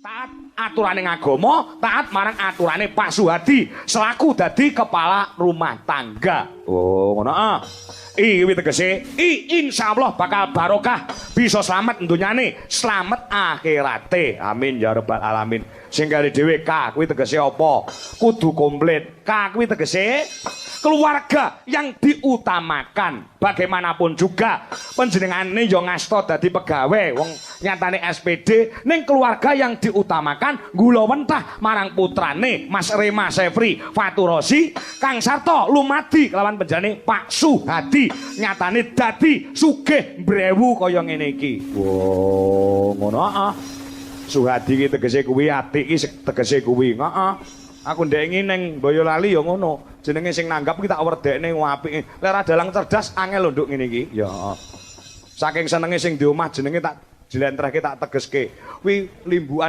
Taat aturane agama, taat marang aturane Pak Suhadi selaku dadi kepala rumah tangga. Oh, ngono ah. I kuwi tegese i insyaallah bakal barokah, bisa slamet dunyane, slamet akhirate. Amin ya rabbal alamin. Sing kali dhewe K kuwi tegese apa? Kudu komplit. K kuwi tegese keluarga yang diutamakan. Bagaimanapun juga panjenengane ya ngasta dadi pegawe wong nyatane SPD, ning keluarga yang diutamakan, gula wentah marang putrane Mas Rema Sefri Faturosi kang sarta lumadi kelawan panjenengane Pak Suhadi, nyatane dadi sugih mbrewu kaya ngene iki. Wo, ngono ah. Suhadi iki tegese kuwi, ati iki tegese kuwi. Heeh. Aku ndek wingi ning Boyolali ya ngono. Jenenge sing nanggap iki tak werdekne apike. Lek ra dalang cerdas angel lho, Nduk, ngene iki. Ya. Saking senenge sing di omah jenenge tak jlentrehke, tak tegeske. Kuwi limbukan.